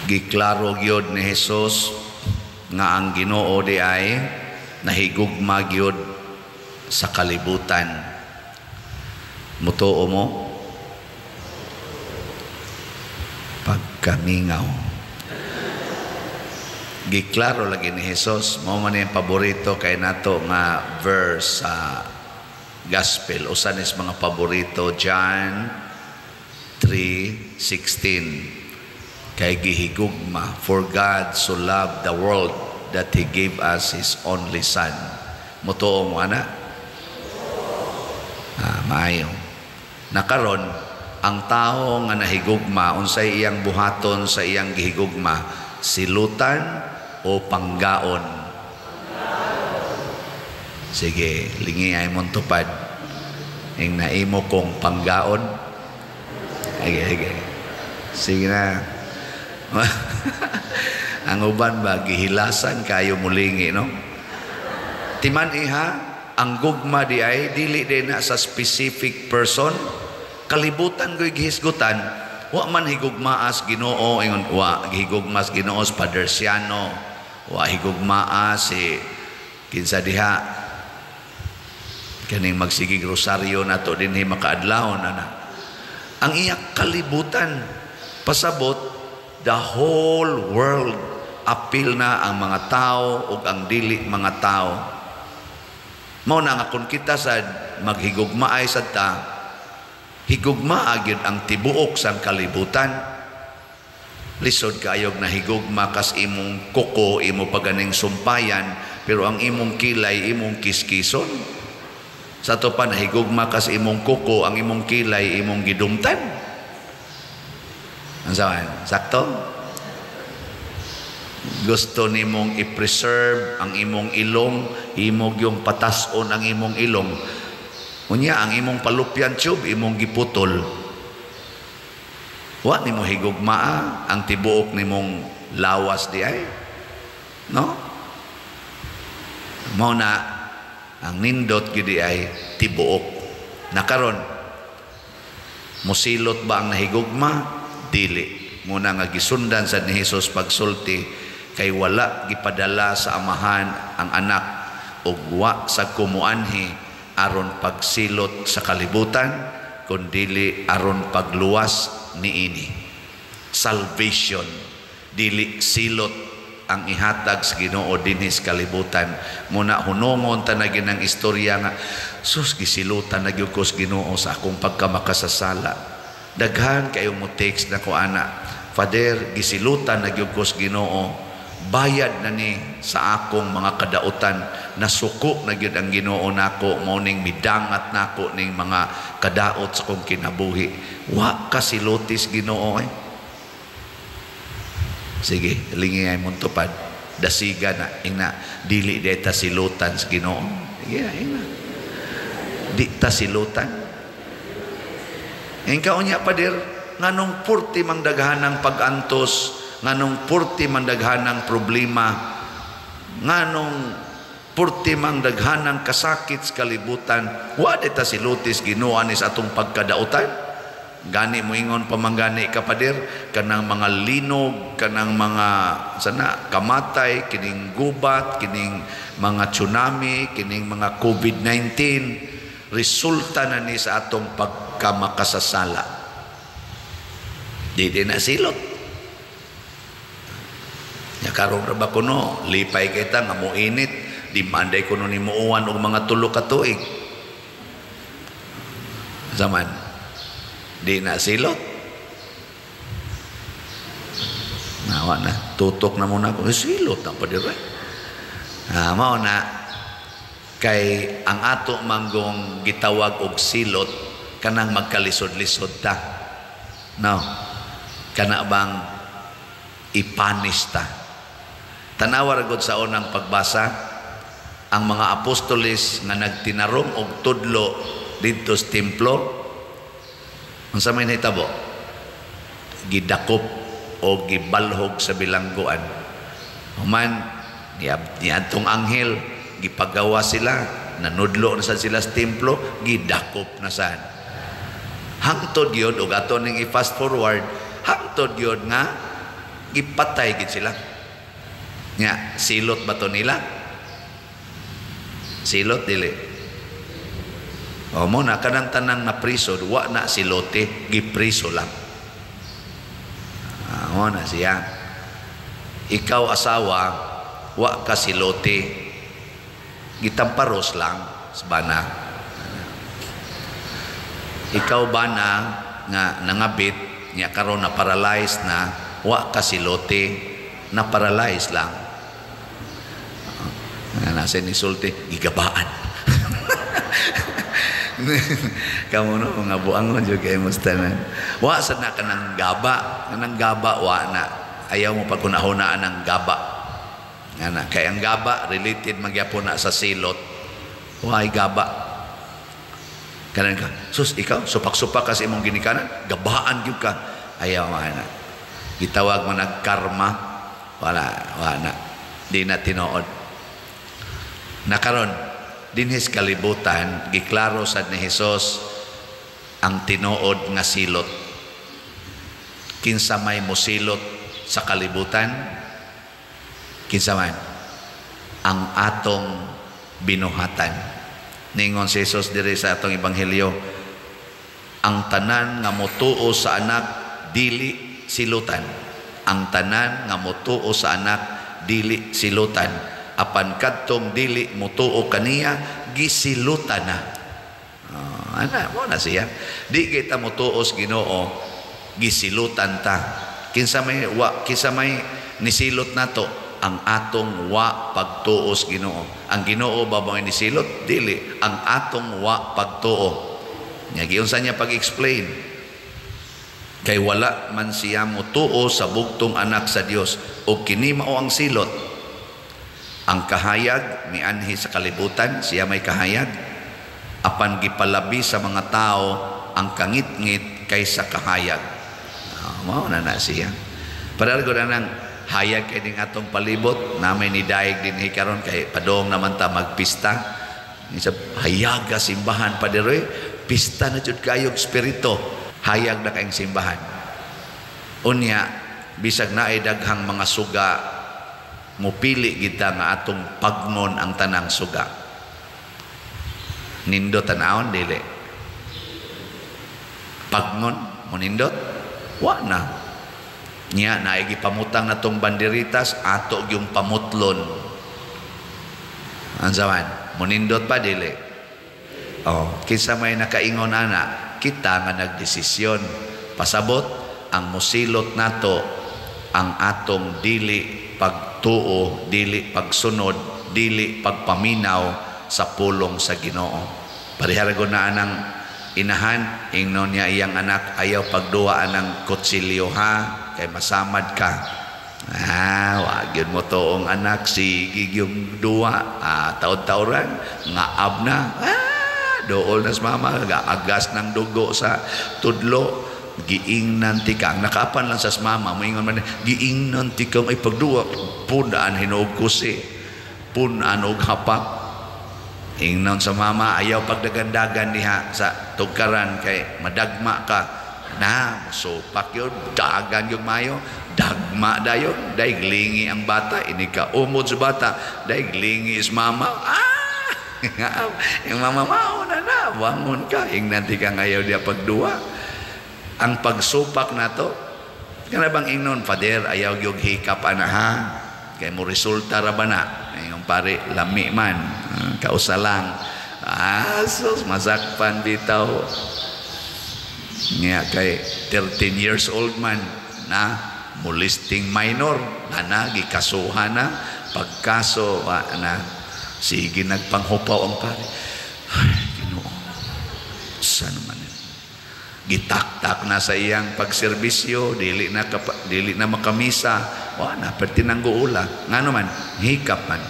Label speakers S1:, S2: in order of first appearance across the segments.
S1: Giklaro gyud ni Jesus nga ang Ginoo di ay nahigugma gyud sa kalibutan. Mutuo mo? Pagkamingaw. Giklaro lagi ni Jesus, mao man yung paborito kay nato nga verse sa gospel. Usa ni sa mga paborito, John 3:16. Kay gihigugma, for God so loved the world that He gave us His only Son. Mutuo mo ana? Ah, maayo. Nakaron, ang tao nga nahigugma, unsay iyang buhaton sa iyang gihigugma? Silutan o panggaon? Sige, lingi ay mong tupad. Ing naimo kong panggaon. Sige, sige. Sige na. Ang uban ba, gihilasan kayo mulingi, no? Timan iha, ang gugma di ay, dili din na sa specific person, kalibutan ko'y gihisgutan, wa man higugmaas Ginoo, ingon, wa higugmas Ginoo sa Padersiano, wa higugmaas si kinsa diha, kaning magsigig rosaryo nato dinhi makaadlawon ana. Ang iya kalibutan, pasabot, the whole world, apil na ang mga tao ug ang dili mga tao. Mao na nga kung kita sad maghigugmaay sad ta, higugmaa gyud ang tibuok sang kalibutan. Lisod kaayog na higugma kas imong kuko, imo paganing sumpayan, pero ang imong kilay imong kiskison. Sa ato pa nahigugma kas imong kuko, ang imong kilay imong gidumtan. Ang sawan, sakto? Gusto nimong i-preserve ang imong ilong, imong yung patason ang imong ilong. Unya ang imong fallopian tube imong giputol. Wa nimo higugmaa ang tibuok nimong lawas di ay. No? Mao na ang nindot gyud di ay tibuok. Nakaron musilot ba ang nahigugma? Dili. Muna nga gisundan sa ni Jesus pagsulti kay wala gipadala sa amahan ang anak ug wa sa kumuanhi aron pagsilot sa kalibutan kundili aron pagluwas niini. Salvation, dili silot ang ihatag sa Ginoo dinhi sa kalibutan. Muna hunongon ta na ginang istorya nga sus gisilutan na gyud ko sa Ginoo sa akong pagkamakasasala. Daghan kayo mo text na ko ana, Father, gisilutan na gyud ko sa Ginoo, bayad na ni sa akong mga kadautan, nasuko na gyud ang Ginoo nako, mao ning midangat nako ning mga kadaot sa akong kinabuhi. Wa ka silutis Ginoo eh. Sige, lingi ay mong tupad. Dasiga na, ingna, dili di ta silutan sa Ginoo. Sige, ingna. Di ta silutan. Ing kaunya pader, nganong purti mang daghanang pag-antos, nganong purti mang daghanang problema, nganong purti mang daghanang kasakit sa kalibutan, wa di ta silutis Ginoo ani sa atong pagkadautan. Gani moingon pamanggani ka pader, kanang mga linog, kanang mga sana kamatay, kining gubat, kining mga tsunami, kining mga COVID-19, resulta na ni sa atong pagkamakasasala. Di din na silot. Ya karon ra ba kuno, lipay kita nga moinit, di manday kuno ni muuwan og mga 3 ka tuig. Zaman di na silot. Nawa na, tutok na muna ako. Eh, silot na pa dire. Ah, mao na kay ang ato manggong gitawag og silot kanang magkalisod-lisod ta. No. Kana bang ipanis ta. Tanawa ra gud sa unang pagbasa ang mga apostoles nga nagtinarong og tudlo didto sa templo. Unsa may nahitabo? Gidakop o gibalhog sa bilangguan. Human niadtong anghel gipagawa sila, nanudlo na sad sila sa templo, gidakop na sad. Hangtod gyud og ato ning i-fast forward, hangtod gyud nga Gipatay gid sila. Nya, silot ba to nila? Silot dili? O mo na kanang tanang na priso, wa na silote, gipriso lang. Ah, mo na siya. Ikaw asawa, wa ka silote, gitamparos lang sa bana. Ikaw bana nga nangabit, nya karon na paralyzed na, wa ka silote, na paralyzed lang. Nga nasa nisulti, gigabaan. Kamo no, mga buangon jud kay tanan. Wa sad na kanang gaba, kanang gaba wa na. Ayaw mo pagkunahunaan ang gaba. Nga na, kay ang gaba related magyapon na sa silot. Way gaba. Kanan ka, sus ikaw, supak-supak ka sa imong ginikanan, gabaan gyud ka. Ayaw man na. Gitawag mo nag karma, wala, wala na. Di na tinuod. Nakaron, dinhis kalibutan, giklaro sad ni Hesus ang tinuod nga silot. Kinsa may mosilot sa kalibutan? Kinsa man? Ang atong binuhatan. Ningon si Jesus diri sa atong ebanghelyo, ang tanan nga motuo sa anak dili silutan. Ang tanan nga motuo sa anak dili silutan. Apan kadtong dili motuo kaniya gisilutan na. Oh, ana mo na siya. Di kita motuo sa Ginoo, gisilutan ta. Kinsa may wa, kinsa may nisilot nato? Ang atong wa pagtuo sa Ginoo. Ang Ginoo ba bang nisilot? Dili, ang atong wa pagtuo. Nya giunsa niya pag-explain? Kay wala man siya motuo sa bugtong anak sa Dios, ug kini mao ang silot. Ang kahayag mianhi sa kalibutan, siya may kahayag, apan gipalabi sa mga tao ang kangitngit kaysa kahayag. Mao na na siya. Padal ko na nang hayag kay ning atong palibot, namay ni daig dinhi karon kay padong naman ta magpista. Isa hayag ka simbahan padere, pista na jud kayog espiritu, hayag na kayong simbahan. Unya bisag naay daghang mga suga, mupili kita nga atong pagnon ang tanang suga. Nindot tanawon dili? Pagnon mo nindot? Wa na. Nya naay gipamutang natong banderitas, ato gyung pamutlon. Ang man monindot pa dili? Oh, kinsa may nakaingon ana? Kita nga nagdesisyon. Pasabot ang musilot nato ang atong dili pagtuo, dili pagsunod, dili pagpaminaw sa pulong sa Ginoo. Parehara na anang inahan, ingnon niya iyang anak, "Ayaw pagduwa anang kutsilyo ha, kay masamad ka." Ah, wa gyud mo toong anak, sige yung duwa. Ah, taod-taoran, ngaab na. Ah, dool na sa mama, agas ng dugo sa tudlo. Giingnan ti ka. Ang nakaapan lang sa mama, moingon man, "Giingnan ti kang ay pagduwa." Punaan hinuog kusi. Punaan og hapak. Ingnon sa mama, "Ayaw pagdagandagan diha sa tugkaran kay madagma ka." Na, supak yun, dagan yung mayo, dagma dayon, daig lingi ang bata, ini ka umod sa bata, daig lingi is mama. Ah! Yung mama, mao na na, bangon ka, ingnan ti ka ngayaw diya pagduwa. Ang pagsupak nato, kana bang ingnon, "Father, ayaw gyud hikap ana ha, kay mo resulta ra ba na?" Yung pare, lami man, kausa lang. Ah, sus, masakpan bitaw. Nga kay 13 years old man na molesting minor na na gikasuhan na pagkaso wa na sige nagpanghupaw ang pare. Ay, Ginoo, sa naman gitaktak na sa iyang pagserbisyo, dili na kapa, dili na makamisa, wa na perti nang guula. Ngano man? Hikap man.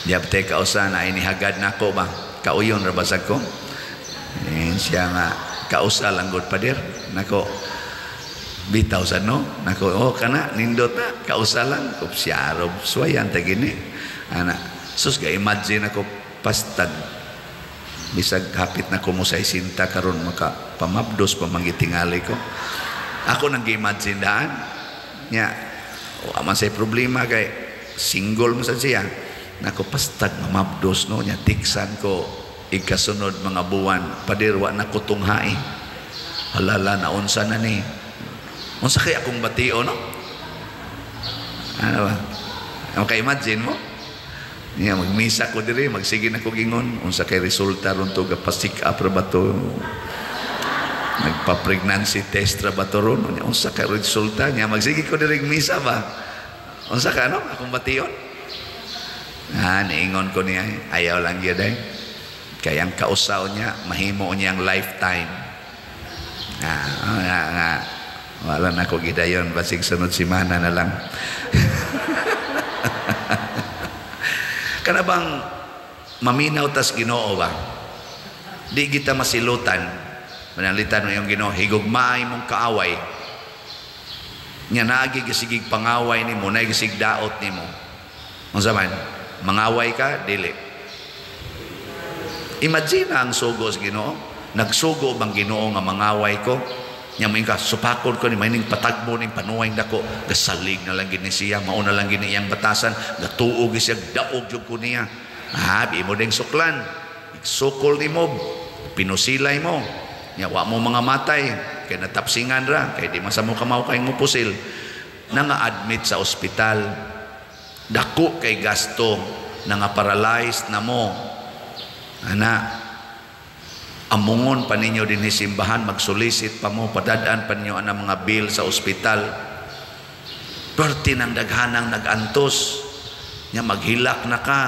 S1: Diabte kausa na inihagad nako ba, kauyon ra basag ko. Eh, siya nga kausa lang gud, pader nako, bitaw sa no nako, oh, kana nindot na kausa lang kupsyarob suwayan ta gini ana. Sus, ga imagine ako pastag bisag hapit na ko mo sa isinta karon maka pamabdos pa mangitingali ko. Ako nang gi-imagine daan. Nya wa man say problema kay single man sad siya. Nako, pastag mamabdos, no? Nya tiksan ko ikasunod mga buwan, "Pader, wa na ko tunghai." Halala, na unsa na ni? Unsa kay akong batio, no? Ano ba? Maka-imagine mo? Niya magmisa ko diri, magsige na ko gingon, unsa kay resulta ron to, ga-pa-check up ra ba to? Nagpa-pregnancy test ra ba to ron? Unsa kay resulta niya? Magsige ko diri misa ba? Unsa ka, no? Akong bation? Ah, niingon ko niya, ayaw lang gyud ay. Kaya ang kausaw niya, mahimo niya ang lifetime. Ah, nga, nga. Wala na ko gidayon, basig sunod simana na lang. Kana bang maminaw tas Ginoo ba? Di kita masilutan. Manalitan mo yung Ginoo, higugmaay mong kaaway. Nya naagi gisigig pangaway nimo, naagi gisig daot nimo. Unsa man? Mangaway ka, dili. Imagine ang sugo sa Ginoo. Nagsugo bang Ginoo nga mangaway ko? Nya mo ka supakod ko ni maining patagbo ning panuway dako, gasalig na lang gini siya, mao na lang gini iyang batasan, gatuog siya, daog jud ko niya. Ah, imo ding suklan. Sukol nimo, pinusilay mo. Nya wa mo mga matay, kay natapsingan ra, kay di man sa mo kamaw kay mo pusil. Nanga-admit sa ospital. Dako kay gasto, nanga paralyzed na mo. Ana, amungon pa ninyo din simbahan, magsulisit pa mo, padadaan pa ninyo ang mga bill sa ospital. Perti ng daghanang nagantos, nya maghilak na ka.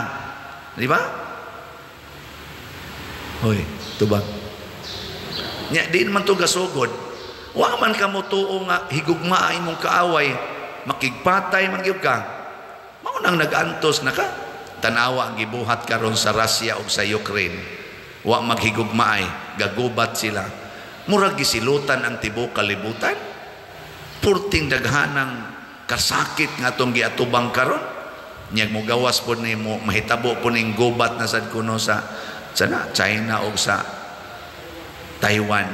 S1: Di ba? Hoy, tubag. Nya di man to gasugod. Wa man ka mo tuo nga higugmaa imong kaaway, makigpatay man gyud ka. Mao nang nagantos na ka. Tanawa ang gibuhat karon sa Russia ug sa Ukraine. Wa maghigugmaay, gagubat sila. Murag gisilutan ang tibuok kalibutan. Purting daghanang kasakit nga atong giatubang karon. Nya mogawas pod nimo, mahitabo po ning gubat na sad kuno sa sana China o sa Taiwan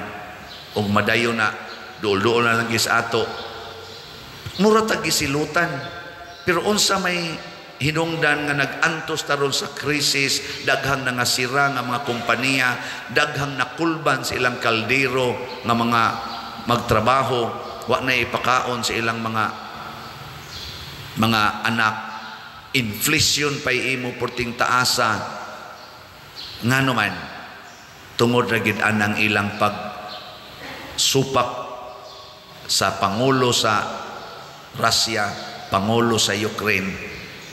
S1: ug madayon na duol-duol na lang gis ato. Mura tag gisilutan. Pero unsa may hinungdan nga nag-antos taron sa krisis, daghang nangasira nga mga kompanya, daghang nakulban sa ilang kaldero nga mga magtrabaho, wa na ipakaon sa ilang mga anak. Inflation pay imo porting taasa. Ngano man, tungod ra gid anang ilang pag supak sa pangulo sa Russia, pangulo sa Ukraine,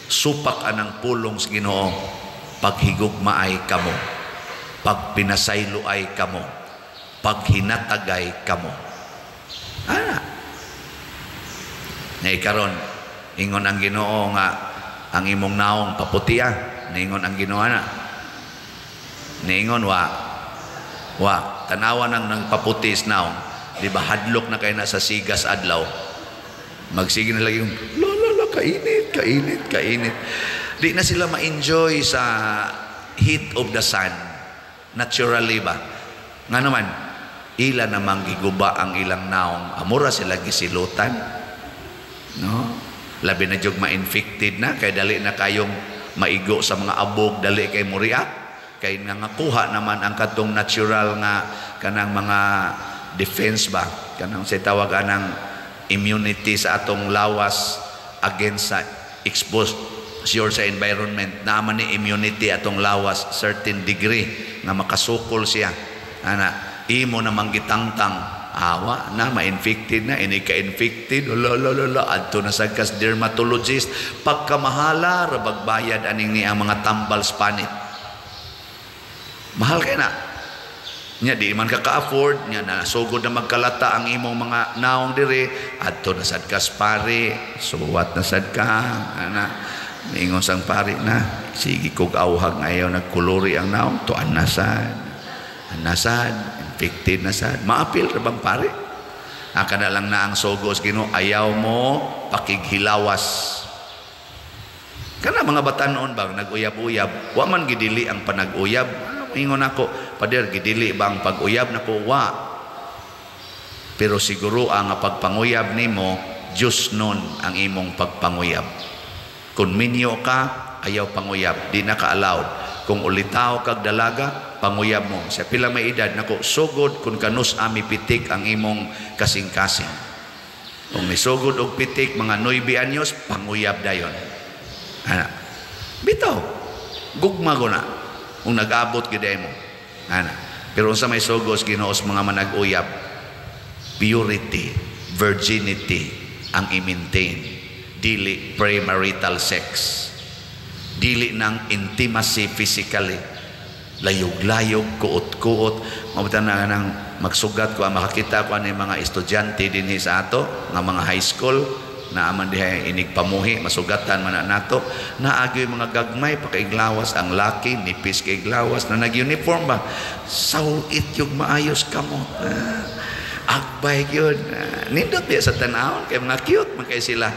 S1: supak anang pulong sa Ginoo, paghigugmaay kamo, pagpinasayloay kamo, paghinatagay kamo. Ana. Ngay karon ingon ang Ginoo nga ang imong naong paputi ah. Niingon ang Ginoo na. Niingon wa. Wa, tanawa nang nagpaputi sa naong. Di ba hadlok na kay na sa sigas adlaw. Magsige na lagi yung la la la, kainit, kainit, kainit. Di na sila ma-enjoy sa heat of the sun. Naturally ba? Nga naman, ila namang giguba ang ilang naong. Amura sila gisilutan. No? Labi na jug ma-infected na, kay dali na kayong maigo sa mga abog, dali kay mo-react. Kay nangakuha naman ang katong natural nga kanang mga defense ba? Kanang sa tawag anang immunity sa atong lawas against sa exposure sa environment. Naman ni immunity atong lawas certain degree nga makasukol siya. Ana, imo namang gitangtang, awa na ma-infected na, ini ka-infected, la la la la, adto na sa kas dermatologist, pagkamahala ra bayad aning ni ang mga tambal panit. Mahal kay na. Nya di man ka ka-afford, nya nasugod na magkalata ang imong mga naong dire, adto na sad kas pare, suwat na sad ka, ana. Niingon sang pare na, sige kog awhag ngayon nagkulori ang naong, tuan na sad. Nasad, infected na sad. Maapil ra bang pare? Aka na lang na ang sugos Ginoo, ayaw mo pakighilawas. Kana mga batanon bang nag-uyab-uyab, wa man gidili ang panag-uyab. Ingon ako, "Pader, gidili ba ang pag-uyab?" Nako, wa. Pero siguro ang pagpanguyab nimo Diyos nun ang imong pagpanguyab. Kung minyo ka, ayaw panguyab, di na ka allowed. Kung ulitaw kag dalaga, panguyab mo. Sa pila may edad nako, sugod kung kanus ami pitik ang imong kasing-kasing. Kung nisugod og pitik mga 9 anyos, panguyab dayon. Ana. Bitaw. Gugma ko na kung nag-abot gid mo. Ana. Pero unsa may sugos Ginoo sa mga manag-uyab? Purity, virginity ang i-maintain. Dili premarital sex. Dili ng intimacy physically. Layog-layog, kuot-kuot. Mabutan na nang magsugat ko, makakita ko ani mga estudyante dinhi sa ato, nga mga high school, na aman diha inig pamuhi, masugatan man na nato, naagyoy mga gagmay, pakaiglawas ang laki, nipis kay iglawas, na nag-uniform ba? Sawit yung maayos kamo. Agbay yun. Nindot biya sa tanawon, kay mga cute man kay sila.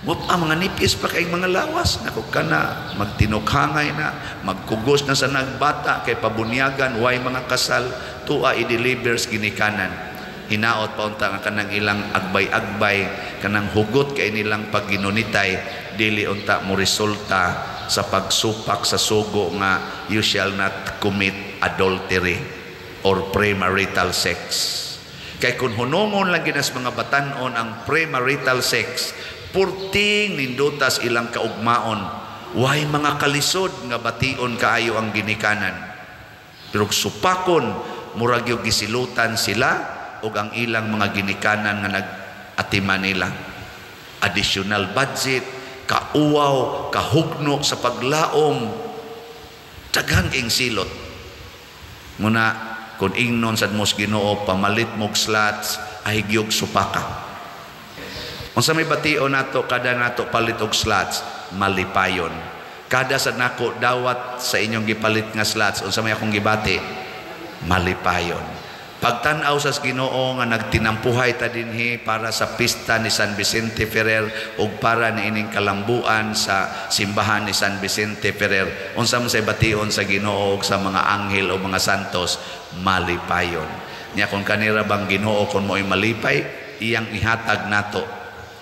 S1: Wap, ang mga nipis pa kay mga lawas. Nako ka na, magtinukhangay na, magkugos na sa nagbata, kay pabunyagan, way mga kasal, tuwa i-delivers ginikanan. Hinaot pa unta nga kanang ilang agbay-agbay, kanang hugot kay nilang pagginunitay, dili unta mo resulta sa pagsupak sa sugo nga you shall not commit adultery or premarital sex. Kay kung hunungon lang ginas mga batanon ang premarital sex, purting nindutas ilang kaugmaon, way mga kalisod nga bation kaayo ang ginikanan. Pero supakon, murag yung gisilutan sila ug ang ilang mga ginikanan nga nag-atiman nila. Additional budget, kauwaw, kahugno sa paglaom, daghan king silot. Muna, kung ingnon sad mos Ginoo, pamalit mog slots, ay gyug supaka. Unsa may bation nato kada nato palit og slots, malipayon. Kada sa nako dawat sa inyong gipalit nga slots, unsa may akong gibati? Malipayon. Pagtan-aw sa Ginoo nga nagtinampuhay ta dinhi para sa pista ni San Vicente Ferrer ug para niining kalambuan sa simbahan ni San Vicente Ferrer, unsa man say bation sa Ginoo ug sa mga anghel o mga santos? Malipayon. Nya kung kanira bang Ginoo kung mo'y malipay, iyang ihatag nato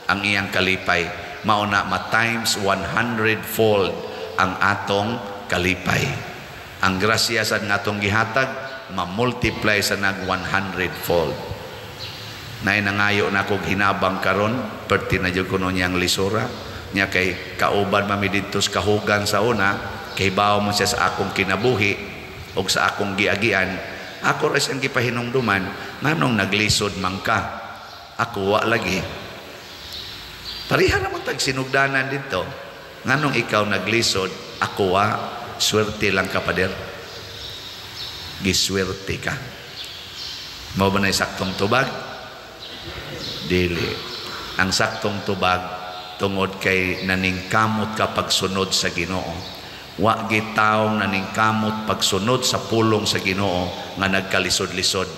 S1: ang iyang kalipay. Mao na ma times 100 fold ang atong kalipay. Ang grasya sa atong gihatag ma-multiply sa nag 100 fold. Nay nangayo na kog hinabang karon, perti na jud kuno niyang lisura nya kay kauban mami didto sa kahugan sa una, kay bawo man siya sa akong kinabuhi og sa akong giagian. Ako ra siyang gipahinumduman, nganong naglisod man ka? Ako wa lagi. Pareha naman tag sinugdanan dito. Nganong ikaw naglisod, ako wa? Swerte lang ka, pader. Giswerte ka. Mao ba na saktong tubag? Dili. Ang saktong tubag tungod kay naningkamot ka pagsunod sa Ginoo. Wa gitawong naningkamot pagsunod sa pulong sa Ginoo nga nagkalisod-lisod.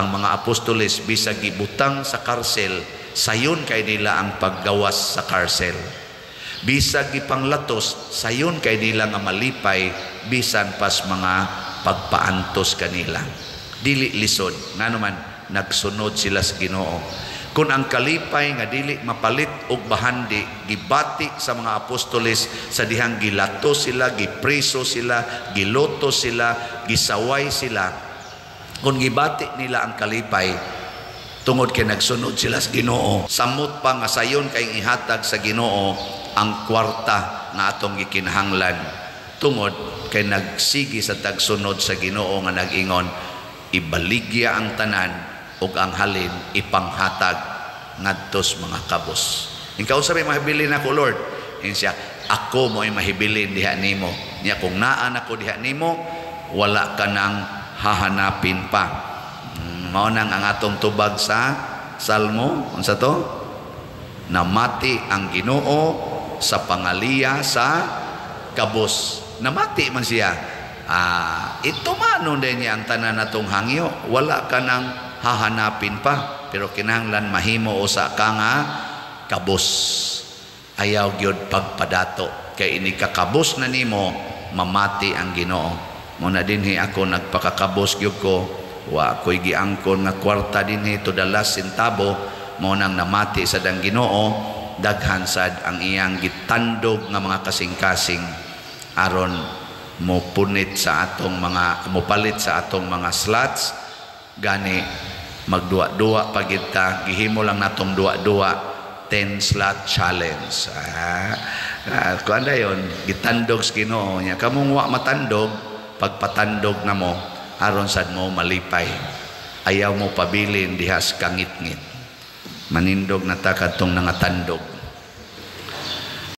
S1: Ang mga apostoles bisag gibutang sa karsel, sayon kay nila ang paggawas sa karsel. Bisag gipanglatos, sayon kay nila nga malipay bisan pas mga pagpaantos kanila. Dili lisod, ngano man nagsunod sila sa Ginoo. Kung ang kalipay nga dili mapalit og bahandi gibati sa mga apostoles sa dihang gilato sila, gipreso sila, giloto sila, gisaway sila, kung gibati nila ang kalipay tungod kay nagsunod sila sa Ginoo, samot pa nga sayon kay ihatag sa Ginoo ang kwarta nga atong gikinahanglan tungod kay nagsigi sa tagsunod sa Ginoo nga nag-ingon, ibaligya ang tanan ug ang halin ipanghatag ngadtos mga kabos. Ikaw sabi mahibilin ako, Lord. Ingon siya, ako mo'y mahibilin diha nimo. Nya kung naan ako diha nimo, wala ka nang hahanapin pa. Mao nang ang atong tubag sa Salmo, unsa to? Namati ang Ginoo sa pangaliya sa kabos. Namati man siya. Ito manon din niya ang tanan natong hangyo. Wala ka nang hahanapin pa. Pero kinahanglan mahimo usa ka nga kabos. Ayaw gyud pagpadato. Kay ini kakabos na nimo, mamati ang Ginoo. Muna dinhi ako nagpakakabos gyud ko. Wa ko'y giangkon nga kwarta dinhi to the last centavo. Mao nang namati sad ang Ginoo, daghan sad ang iyang gitandog nga mga kasing-kasing aron mo punit sa atong mga, mopalit sa atong mga slots. Gani magduwa-duwa pa kita, gihimo lang natong duwa-duwa, 10 slot challenge. Kuan dayon, gitandog sa Ginoo nya. Kamong wa matandog, pagpatandog na mo aron sad mo malipay. Ayaw mo pabilin diha sa kangitngit. Manindog na ta kadtong nangatandog.